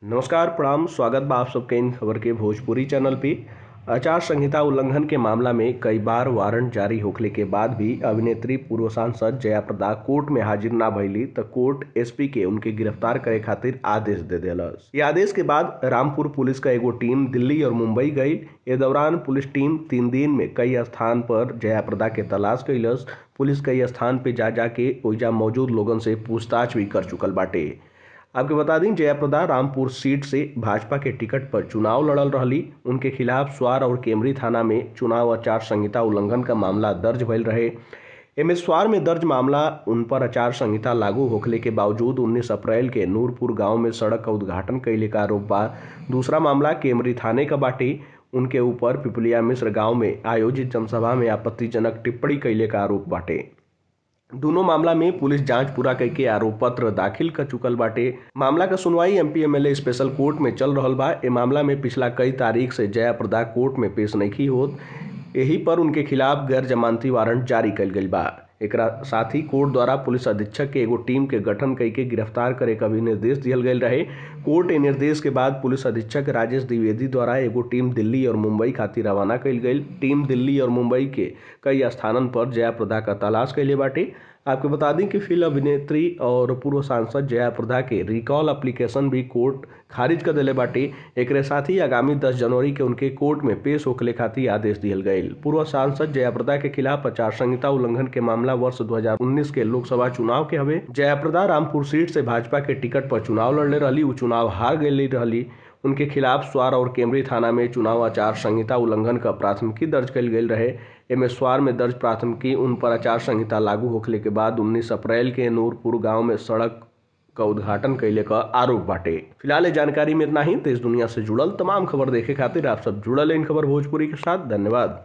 नमस्कार, प्रणाम, स्वागत बा आप सबके इन खबर के भोजपुरी चैनल पे। आचार संहिता उल्लंघन के मामला में कई बार वारंट जारी होखले के बाद भी अभिनेत्री पूर्व सांसद जया प्रदा कोर्ट में हाजिर ना भइली त कोर्ट एसपी के उनके गिरफ्तार करे खातिर आदेश दे देलस। ये आदेश के बाद रामपुर पुलिस का एगो टीम दिल्ली और मुंबई गई। ये दौरान पुलिस टीम 3 दिन में कई स्थान पर जया प्रदा के तलाश कैलस। पुलिस कई स्थान पे जा जाके ओइजा मौजूद लोगन से पूछताछ भी कर चुकल बाटे। आपके बता दें, जया प्रदा रामपुर सीट से भाजपा के टिकट पर चुनाव लड़ल रहली। उनके खिलाफ स्वार और केमरी थाना में चुनाव आचार संहिता उल्लंघन का मामला दर्ज भइल रहे। एमे स्वार में दर्ज मामला उन पर आचार संहिता लागू होखले के बावजूद 19 अप्रैल के नूरपुर गांव में सड़क का उद्घाटन कैले का आरोप बा। दूसरा मामला केमरी थाने का बाटे। उनके ऊपर पिपलिया मिश्र गाँव में आयोजित जनसभा में आपत्तिजनक टिप्पणी कैले का आरोप बाटे। दोनों मामला में पुलिस जांच पूरा करके आरोप पत्र दाखिल कर चुकल बाटे। मामला का सुनवाई एमपी एमएलए स्पेशल कोर्ट में चल रहा बा। ए मामला में पिछला कई तारीख से जया प्रदा कोर्ट में पेश नहीं होत, यही पर उनके खिलाफ गैर जमानती वारंट जारी कल गई बा। एकरा साथ ही कोर्ट द्वारा पुलिस अधीक्षक के एगो टीम के गठन करके गिरफ्तार करे का भी निर्देश दियल गया रहे। कोर्ट के निर्देश के बाद पुलिस अधीक्षक राजेश द्विवेदी द्वारा एगो टीम दिल्ली और मुंबई खातिर रवाना कइल गई। टीम दिल्ली और मुंबई के कई स्थानन पर जया प्रदा का तलाश कैले बाटे। आपके बता दें कि फिल्म अभिनेत्री और पूर्व सांसद जया प्रदा के रिकॉल एप्लीकेशन भी कोर्ट खारिज कर दिले बाटे। एकरे साथ ही आगामी 10 जनवरी के उनके कोर्ट में पेश होखले खातिर आदेश दियल गईल। पूर्व सांसद जया प्रदा के खिलाफ आचार संहिता उल्लंघन के मामला वर्ष 2019 के लोकसभा चुनाव के हवे। जया प्रदा रामपुर सीट से भाजपा के टिकट पर चुनाव लड़ले रहली। उ चुनाव हार गई रहली। उनके खिलाफ स्वार और केमरी थाना में चुनाव आचार संहिता उल्लंघन का प्राथमिकी दर्ज कल गई रहे। एमे स्वार में दर्ज प्राथमिकी उन पर आचार संहिता लागू होखले के बाद 19 अप्रैल के नूरपुर गांव में सड़क का उद्घाटन कैले का आरोप बाटे। फिलहाल जानकारी में इतना ही। देश दुनिया से जुड़ल तमाम खबर देखे खातिर आप सब जुड़ल इन खबर भोजपुरी के साथ। धन्यवाद।